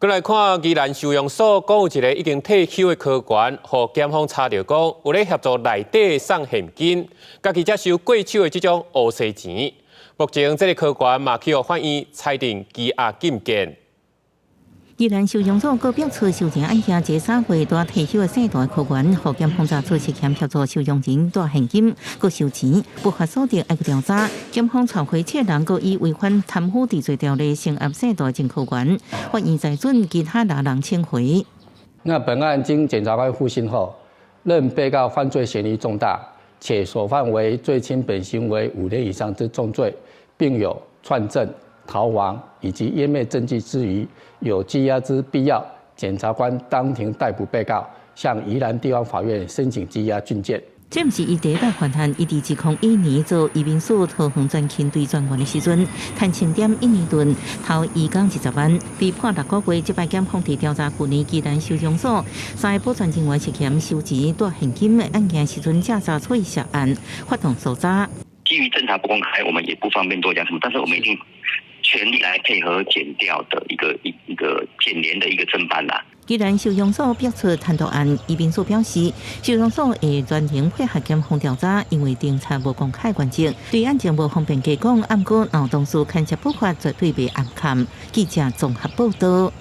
閣來看宜蘭收容所，講有一个已經退休的科員，予檢方查著講有咧協助內底送現金，家己才收過手的這種烏紗錢。目前這个科員嘛去予法院裁定羈押禁見。宜蘭收容所閣爆出收錢案件，這3月拄退休的姓杜科員，予檢方查出涉嫌協助收容人帶現金、閣收錢，不法所得愛閣調查。檢方傳回七人，閣以違反貪腐治罪條例聲押姓杜前科員，法院裁准其他六人請回。那本案經檢察官複訊後，認被告犯罪嫌疑重大，且所犯為最輕本刑為5年以上之重罪，並有串證、逃亡以及湮滅證據之虞，有羈押之必要。檢察官當庭逮捕被告，向宜蘭地方法院申請羈押禁見。這毋是伊第一擺犯案，伊佇2001年做移民署桃園專勤隊專員的時陣，趁清點印尼盾偷移工20萬，被判6個月。這擺檢方佇調查舊年宜蘭收容所三個保全人員涉嫌收錢帶現金的案件時陣，才查出涉案，發動搜查。基於偵查不公開，我們也不方便多講什麼，但是我們一定全力來配合檢調的一個檢聯的一個偵辦啦。宜蘭收容所爆出貪瀆案，移民署表示，收容所會全程配合檢方調查，因為偵查無公開原則，對案情無方便加講。毋過，若當事牽涉不法，絕對袂掩崁。記者綜合報道。